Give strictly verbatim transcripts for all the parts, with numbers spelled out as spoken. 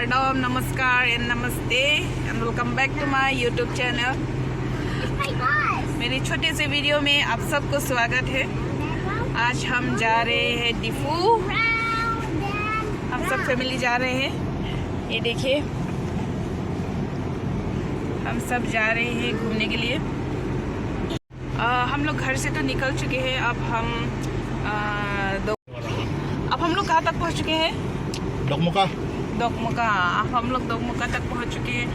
प्रणाम, नमस्कार and नमस्ते and welcome back to my YouTube channel। मेरी छोटे से वीडियो में आप सबको स्वागत है। आज हम जा रहे हैं डिफू। हम सब फैमिली जा रहे हैं। ये देखिए, हम सब जा रहे हैं घूमने के लिए। अ, हम लोग घर से तो निकल चुके हैं। अब हम, अ, दो-, अब हम लोग कहाँ तक पहुँच चुके हैं? डोकमोका। डोकमोका। अब हम लोग डोकमोका तक पहुँच चुके हैं।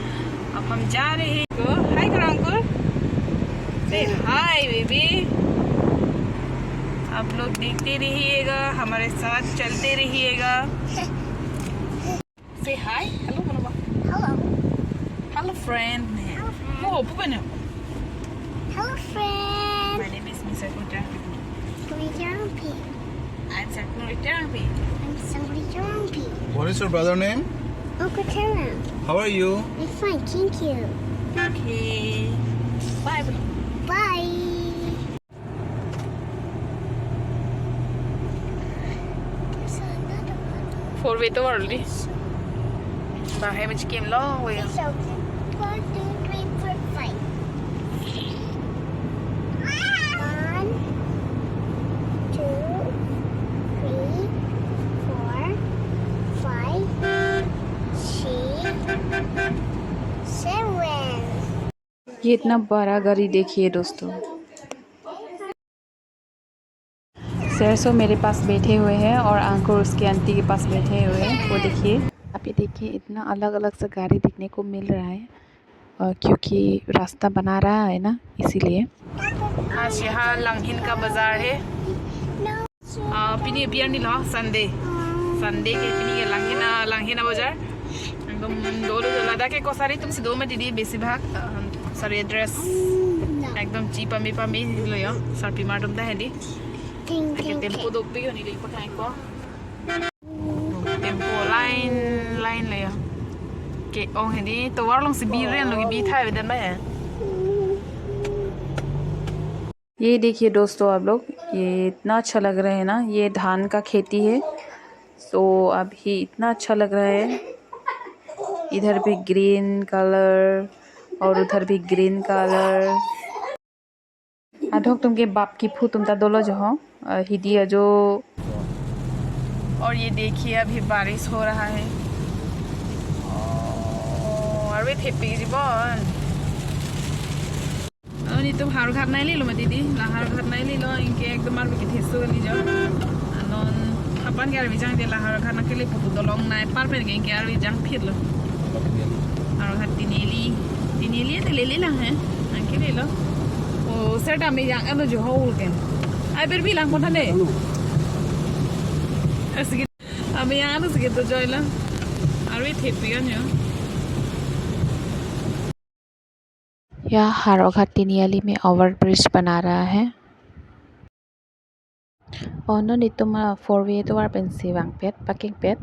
अब हम जा रहे हैं। तो हाय करो अंकुल। Say hi baby। आप लोग देखते रहिएगा, हमारे साथ चलते रहिएगा। Say hi। Hello, hello। Hello। Hello friend। Hello friend। Oh, bukan ya? Hello friend। My name is Miss Sakuja। Sakuja Rampi। I'm Sakuja Rampi। I'm Sakuja Rampi। What is your brother name? Uncle Terence। How are you? I'm fine, thank you। Okay। Bye, bro। Bye। Four way tovar li. Bahai machine lo, we. One, two, three, four, five. One, two, three, four, five, six, seven। ये इतना बड़ा गाड़ी देखिए दोस्तों। सरसों मेरे पास बैठे हुए हैं और अंकुर उसके आंटी के पास बैठे हुए हैं। वो देखिए, आप ये देखिए, इतना अलग अलग सा गाड़ी देखने को मिल रहा है, और क्योंकि रास्ता बना रहा है ना, इसीलिए। आज यहाँ लांगहिन का बाजार है। आ, pini biar ni lo, Sunday। Sunday ke pini ke Langhena, Langhena bazar। Ekdom dolo dolo, ladak ke kosari atum si do ma didi, besi bhag, ah, sari dress ekdom chi pame pame lo yo, sarpimar atum ta hedi। Ting, ting, tempo ting dopik yo ni le pakai ko. Tempo line line lo yo। Ke-ong hedi, tovar along si bi ren lo, bi thai vedan ba ya। ये देखिए दोस्तों, आप लोग, ये इतना अच्छा लग रहा है ना, ये धान का खेती है। सो अभी इतना अच्छा लग रहा है, इधर भी ग्रीन कलर और उधर भी green colour. Adhok atum ke bap kephu atum ta dolo jo ho, अ, hidi ajo। और ये देखिए, अभी बारिश हो रहा है। ओ, अरे थे पीजी बन। Nelitum Howraghat nangli lo ma didi, la Howraghat nangli lo, anke ekdom arve kethe so kali jo. Non hapan ke arve jangde, la Howraghat nangkele pupu dolong nai par pen ke anke arve jang phit lo. Howraghat Tineli, Tineli te lele lang he, nangkele lo. O sir ta me yang ano jo hol ke. Ai ber bi lang pon thane. Asigi, ame yang ano sige to joy la. Arve thepi an yo. यह हौराघाट तिनिआली में ओवरब्रिज बना रहा है। O non itum, ah, four way tovar pensi vangpet, parking pet.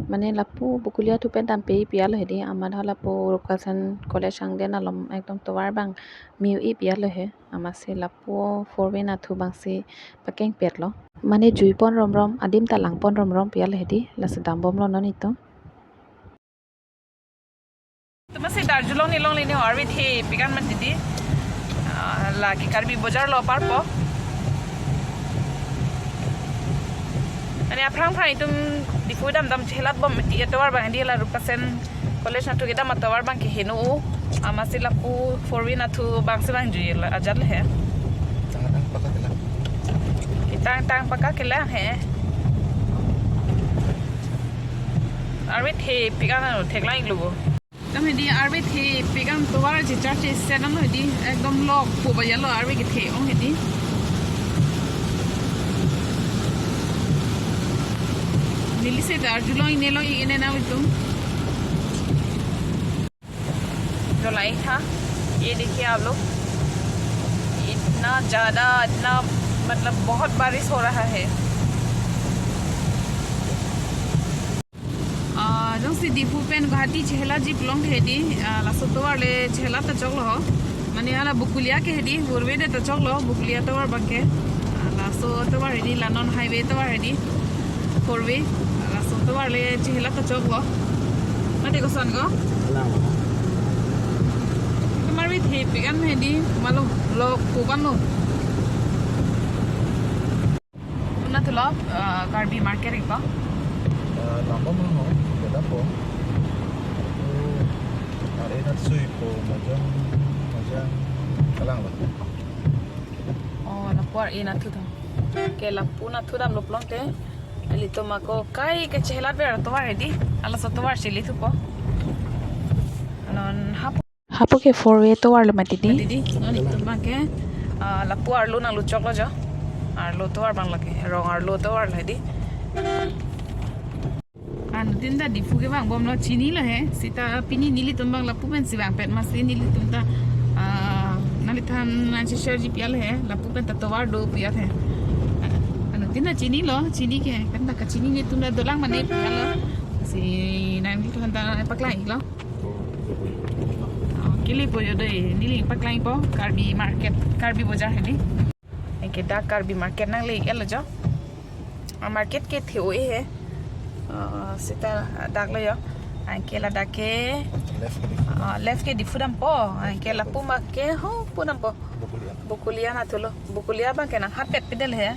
Mane lapu Bokolia athu pen tangpe pi-et lo hedi, amat hala lapu Rukasen College angden along ekdom tovar abang me-o-i pi-et lo he. Amatsi lapu four way athu abangsi parking pet lo. Mane jui pon romrom, adim ta lang pon romrom pi-et lo hedi, lasi dambom lo non itum. Tumasi Darjulong nelong lini arve thepik an ma didi. Ah, lake Karbi Bazar lo parpo. Ani aphrang phrang itum Diphu damdam chelat bom ti atovar abang di la Rukasen College athu kedam atovar abang ke heno. Amatsi lapu four way athu abangsi vangjui la ajat le he. Tang tang paka kela. Tang tang paka kela he. Arve thepik an theklong lo. Tam hedi arve thepik an tovar chechar chesen an hedi ekdom lok po ba ya lo arve kethe-ong hedi. Neli si Darjulong inelo ine na itum. जो लाइट था, ये देखिए आप लोग, इतना ज़्यादा, इतना, मतलब, बहुत बारिश हो रहा है। Ah, jongsi Diphu pen Guwahati chehla ji pulote hedi, ah, laso tovar le chehla ta choklo ho. Mane hala Bokolia ke hedi, four way de ta choklo, Bokolia tovar abang ke. Ah, laso tovar hedi, la non highway tovar hedi, four way. Ah, laso tovar le chehla ta choklo. Tiko son ko? Alang. Kemar bi thepik an hedi, malum, lok pukan lo. Una tulo, eh, Karbi market iko? Eh, lamba mano, beda po. Itu, are nat sui po, majang, majang, kalang lo. Oh, lapu ar-e nat thu tho. Ke lapu nat thu damlo pulote, ilitum ako kai ke chehelat ver tovar hedi. Halaso tovar si lithupo. Non hapu. Hapu ke four way tovar lo mati di. Mati di. Non itum abang ke, ah, lapu arlo nangluchok lo jo. Arlo tovar abang lake. Rong arlo tovar lo hedi. Anuttin ta Diphu kevang bomlo, chinilo he. Seta pini nelitum abang lapu pensi vangpet, masi nelitum ta, ah, nanglithan nangcheshare ji pi-et he. Lapu pen ta tovar do pi-et he. Anuttin ta chinilo, chini ke. Pen ta kachini nelitum ta dolang mane pi-et lo. Si nanglithan ta paklang-iklo. Ah, kelepo jo dei, neli paklangpo, Karbi market, Karbi bojar hedi. Anke dak Karbi market nangle-iklo jo. Ah, market ke the-o-e he. Ah, seta dak lo jo. Anke ladak ke, left ke Diphu. Ah, left ke Diphu dampo. Anke lapu abang ke ho pu dampo. Bokolia. Bokolia nat thu lo. Bokolia abang ke nang hapet pidel he.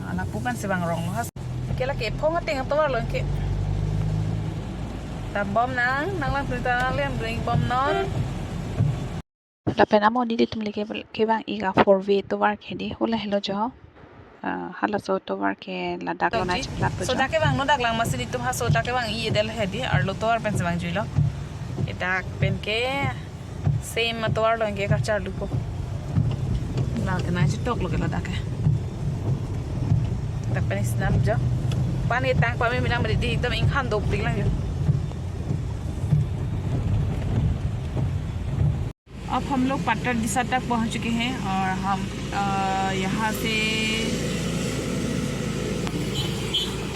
Ah, lapu pensi vang rong lo has. Anke lake phong ateng tovar lo anke. Dambom nang, nanglang printa nang lem bring bomnon. Lapen amo nelitum le ke, kevang-ik a four way tovar ke hedi, hala helo jo. Ah, halaso tovar ke ladak lo nai chiplat po jo. Sodak kevangno dak lang, masi nelitum ha sodak kevang-i-edetlo hedi, arlo tovar pensi vangjuilo. Ke dak pen ke same atovar lo anke kacharlupo. La ke nai chitok lo ke ladak ke. Dak pen isnam jo. Pan ke tang pame menang mati di, ekdom inghan dopik lang jo. अब हम लोग पत्थर दिशा तक पहुंच चुके हैं और हम, अ, यहाँ से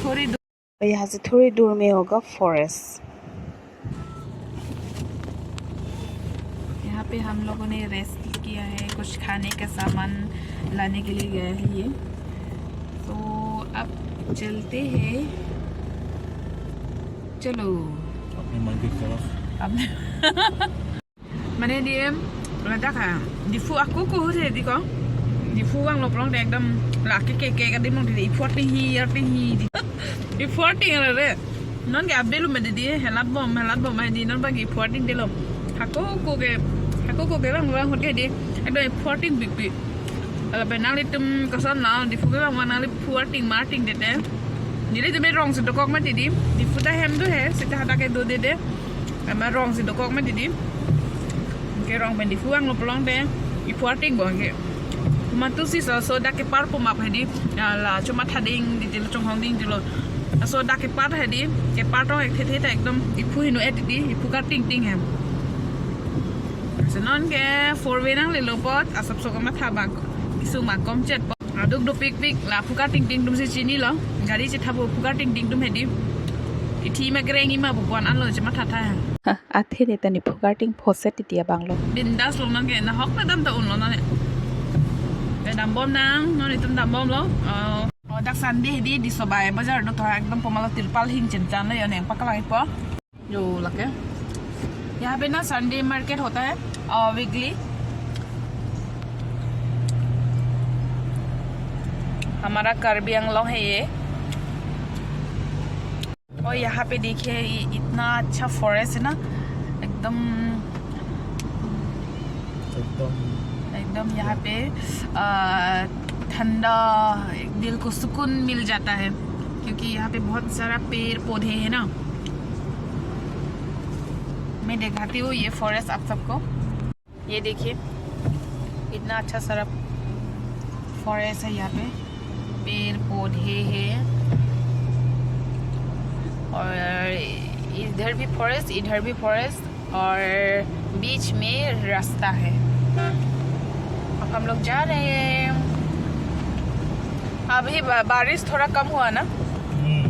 थोड़ी दूर, यहाँ से थोड़ी दूर में होगा फॉरेस्ट। यहाँ पे हम लोगों ने रेस्ट किया है, कुछ खाने का सामान लाने के लिए गया है ये। तो अब चलते हैं, चलो। अपने मन की तरफ। अपने মানে দিয়ে, এটা খা, ডিফু আকৌ কহুতে এদি কওঁ। ডিফু আং লপলং দে একদম লাকে কে কে কাটি মং দে ইফুৱাটিং হি ইয়াটিং হি দি। ইফুৱাটিং আৰে ৰে। Non ke abelu mati di, helat bom, helat bom, di non abang ipuating delo. Hako ko ke, hako ko ke bang bang hot ke di. Ekdom ipuating big big. Ala pe nanglitum koson na, Diphu ke bang nanglipuating marting dete. Nelitum rong si dokok mati di. Diphu ta hem do he, seta hadak ke do dede. Ama rong si dokok mati di. Ke rong pen Diphu aang lo pulote, ipuating bom ke. Matu si so, so dak kepar pumap hedi, ya la, choma thading di tilo, chonghong ding tilo. So dak kepar hedi, kepar tong ek thethe ta ekdom iphu hinu et di, iphu kating ting hem. So non ke four way nanglelo apot, asap so kamatha bang, isu ma kom chet apot. Aduk dopik pik, la phu kating ting atum si chinilo, gari chethap phu kating ting atum hedi. Ithi ma kereng ima bupuan anlo choma thatha. Ha, athe ne ta ne phu kating phoset titi abang lo. Bindas lo nang ke, nahok na dam ta unlo nang ne. Te dam bom nang, non itum dam bom lo. Oh, oh, dak Sunday di, di sobai bazar do tho ekdom pomalo tirpal hing chen chan lo yo neng paklang ipo. Yo lake. यहाँ पे ना Sunday market होता है, अ, weekly। हमारा कार्बी आंगलोंग है ये। और यहाँ पे देखिए, ये इतना अच्छा फॉरेस्ट है ना, एकदम, एकदम। एकदम यहाँ पे, अ, ठंडा, दिल को सुकून मिल जाता है, क्योंकि यहाँ पे बहुत सारा पेड़ पौधे हैं ना। मैं दिखाती हूँ ये फॉरेस्ट आप सबको। ये देखिए, इतना अच्छा सारा फॉरेस्ट है यहाँ पे, पेड़ पौधे हैं, और इधर भी फॉरेस्ट, इधर भी फॉरेस्ट, और बीच में रास्ता है। अब हम लोग जा रहे हैं। अभी बा-, बारिश थोड़ा कम हुआ ना। हम्म।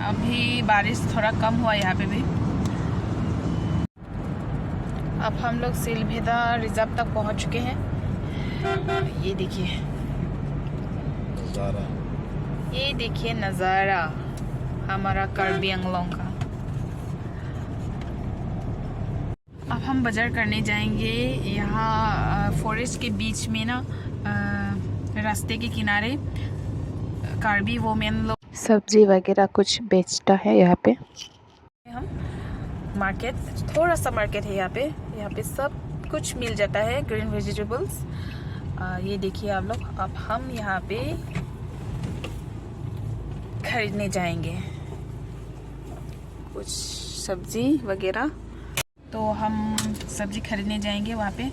अभी बारिश थोड़ा कम हुआ यहाँ पे भी। अब हम लोग सिलभेदा रिजर्व तक पहुँच चुके हैं। ये देखिए नज़ारा। ये देखिए नज़ारा हमारा कार्बी आंगलोंग का। अब हम बाजार करने जाएंगे। यहाँ फॉरेस्ट के बीच में ना, अ, रास्ते के किनारे, अ, कार्बी वुमेन लोग सब्जी वगैरह कुछ बेचता है यहाँ पे। हम मार्केट, थोड़ा सा मार्केट है यहाँ पे। यहाँ पे सब कुछ मिल जाता है, ग्रीन वेजिटेबल्स। ये देखिए आप लोग, अब हम यहाँ पे खरीदने जाएंगे कुछ सब्जी वगैरह। तो हम सब्जी खरीदने जाएंगे वहाँ पे।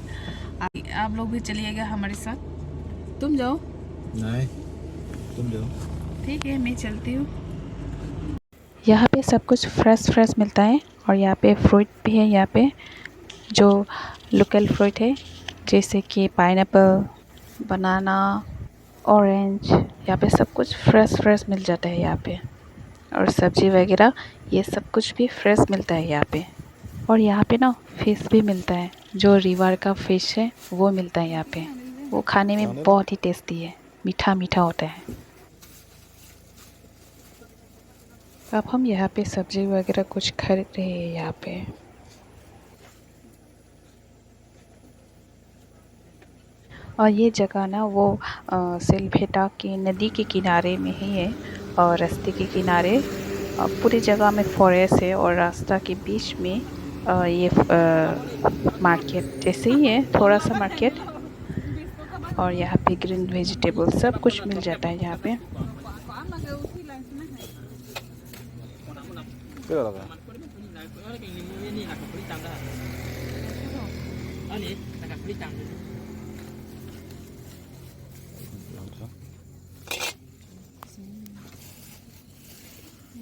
आप, आप लोग भी चलिएगा हमारे साथ। तुम जाओ। नहीं, तुम जाओ। ठीक है, मैं चलती हूँ। यहाँ पे सब कुछ फ्रेश फ्रेश मिलता है और यहाँ पे फ्रूट भी है। यहाँ पे जो लोकल फ्रूट है, जैसे कि पाइनएप्पल, बनाना, ऑरेंज, यहाँ पे सब कुछ फ्रेश फ्रेश मिल जाता है यहाँ पे। और सब्जी वगैरह, ये सब कुछ भी फ्रेश मिलता है यहाँ पे। और यहाँ पे ना फिश भी मिलता है, जो रिवर का फिश है, वो मिलता है यहाँ पे। वो खाने में बहुत ही टेस्टी है, मीठा मीठा होता है। अब हम यहाँ पे सब्जी वगैरह कुछ खरीद रहे हैं यहाँ पे। और ये जगह ना वो, अ, सिलभेटा की नदी के किनारे में ही है और रास्ते के किनारे, अ, पूरी जगह में फॉरेस्ट है और रास्ता के बीच में, अ, ये, अ, मार्केट जैसे ही है, थोड़ा सा मार्केट। और यहाँ पे ग्रीन वेजिटेबल सब कुछ मिल जाता है यहाँ पे।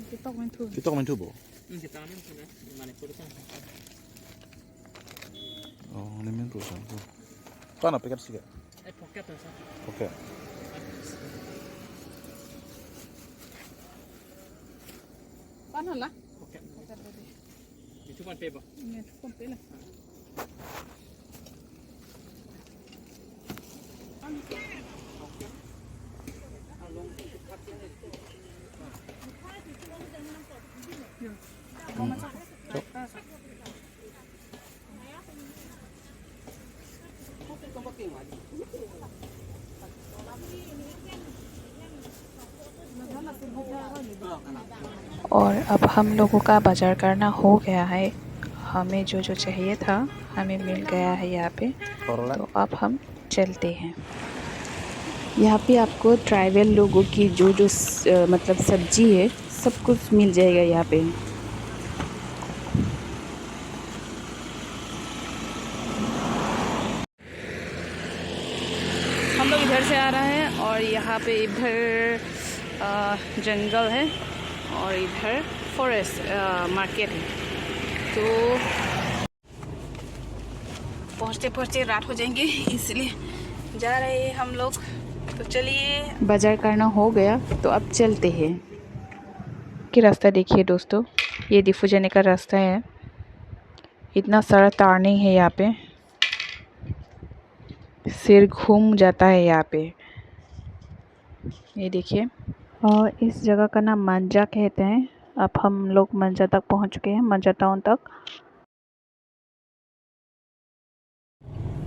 Ketok main thu. Ketok main thu bo. Oh, ini main thu san thu. Packet sih, Kak? Eh, packet, sir. Packet. Packet. Itu pan pe ba? Ini pan pe lah. और अब हम लोगों का बाजार करना हो गया है। हमें जो जो चाहिए था, हमें मिल गया है यहाँ पे। तो अब हम चलते हैं। यहाँ पे आपको ट्राइबल लोगों की जो जो स-, अ, मतलब सब्जी है, सब कुछ मिल जाएगा यहाँ पे। हम लोग इधर से आ रहे हैं और यहाँ पे इधर, अ, जंगल है और इधर फॉरेस्ट, अ, मार्केट है। तो पहुँचते पहुँचते रात हो जाएंगे, इसलिए जा रहे हैं हम लोग। तो चलिए, बाजार करना हो गया, तो अब चलते हैं। कि रास्ता देखिए दोस्तों, ये दीफू जाने का रास्ता है। इतना सारा टर्निंग है यहाँ पे, सिर घूम जाता है यहाँ पे। ये देखिए, और इस जगह का नाम मंजा कहते हैं। अब हम लोग मंजा तक पहुँच चुके हैं, मंजा टाउन तक।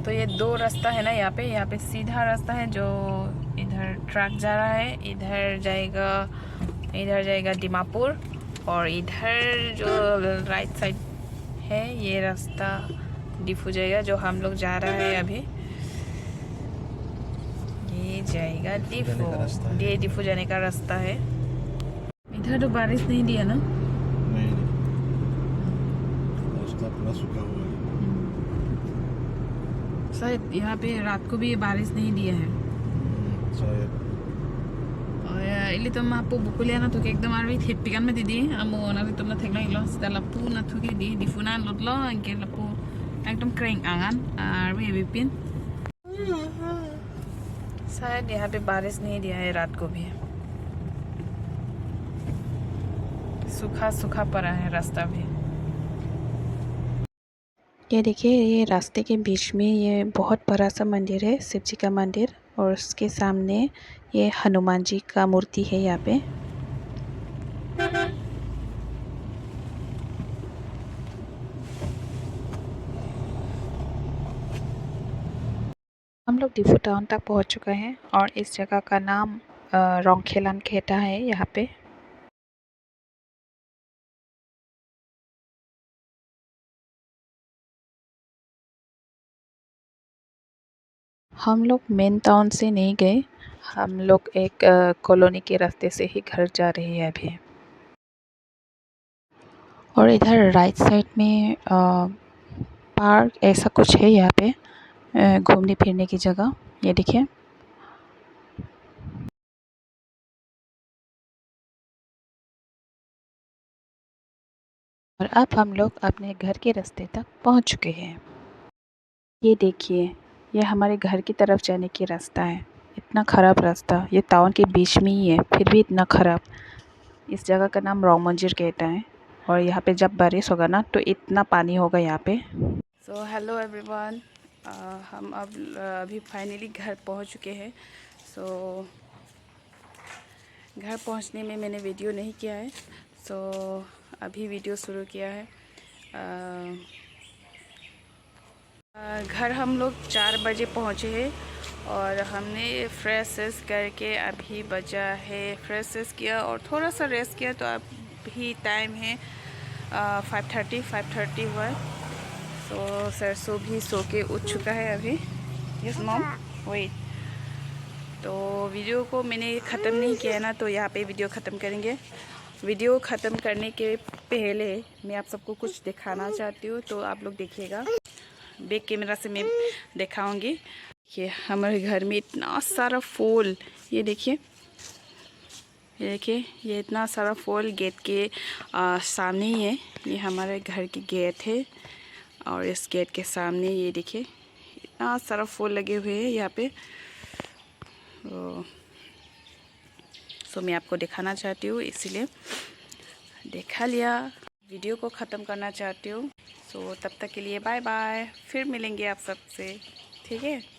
तो ये दो रास्ता है ना यहाँ पे, यहाँ पे सीधा रास्ता है जो इधर ट्रक जा रहा है, इधर जाएगा, इधर जाएगा दिमापुर, और इधर जो राइट साइड है, ये रास्ता दीफू जाएगा, जो हम लोग जा रहा है अभी। ये जाएगा दीफू, ये दीफू जाने का रास्ता है। इधर तो बारिश नहीं दिया ना? नहीं, नहीं। रास्ता पूरा सूखा हुआ है। शायद यहाँ पे रात को भी बारिश नहीं दिया है। हम्म, शायद। Oh ya, ilitum apo bukulia nathuke, ekdom arvi thepikan mati di, amo nangtum na theklang ilo, sita lapu nathuke di, difuna lotlo, anke lapu ekdom kreng angan, arvi bipin. शायद यहाँ पे बारिश नहीं दिया है रात को भी, सूखा सूखा पड़ा है रास्ता भी। ये देखिए, ये रास्ते के बीच में ये बहुत बड़ा सा मंदिर है, शिव जी का मंदिर, और उसके सामने ये हनुमान जी का मूर्ति है यहाँ पे। लोग डिफू टाउन तक पहुंच चुका है और इस जगह का नाम, अ, रोंगखेलान कहता है यहाँ पे। हम लोग मेन टाउन से नहीं गए, हम लोग एक, अ, कॉलोनी के रास्ते से ही घर जा रहे हैं अभी। और इधर राइट साइड में, अ, पार्क ऐसा कुछ है यहाँ पे, अ, घूमने फिरने की जगह। ये देखिए। और अब हम लोग अपने घर के रास्ते तक पहुंच चुके हैं। ये देखिए, ये हमारे घर की तरफ जाने की रास्ता है। इतना खराब रास्ता, ये टाउन के बीच में ही है, फिर भी इतना खराब। इस जगह का नाम रोंग मंदिर कहता है। और यहाँ पे जब बारिश होगा ना, तो इतना पानी होगा यहाँ पे। So hello everyone, अ, हम अब, अ, अभी फाइनली घर पहुँच चुके हैं। So घर पहुँचने में मैंने वीडियो नहीं किया है, so अभी वीडियो शुरू किया है। अ, अ, घर हम लोग चार बजे पहुँचे हैं और हमने फ्रेश व्रेश करके अभी बजा है, फ्रेश व्रेश किया और थोड़ा सा रेस्ट किया, तो अभी टाइम है, अ, फ़ाइव थर्टी, फ़ाइव थर्टी हुआ है। तो सरसों भी सो के उठ चुका है अभी। Yes mom, wait. तो वीडियो को मैंने ख़त्म नहीं किया है ना, तो यहाँ पे वीडियो ख़त्म करेंगे। वीडियो ख़त्म करने के पहले मैं आप सबको कुछ दिखाना चाहती हूँ, तो आप लोग देखिएगा। बैक कैमरा से मैं दिखाऊंगी। ये हमारे घर में इतना सारा फूल, ये देखिए, ये देखिए, ये इतना सारा फूल गेट के, आ, सामने ही है। ये हमारे घर की गेट है और इस गेट के सामने ये देखिए, इतना सारा फूल लगे हुए हैं यहाँ पे। तो, सो मैं आपको दिखाना चाहती हूँ, इसीलिए दिखा लिया। वीडियो को ख़त्म करना चाहती हूँ। सो तब तक के लिए बाय बाय, फिर मिलेंगे आप सबसे, ठीक है।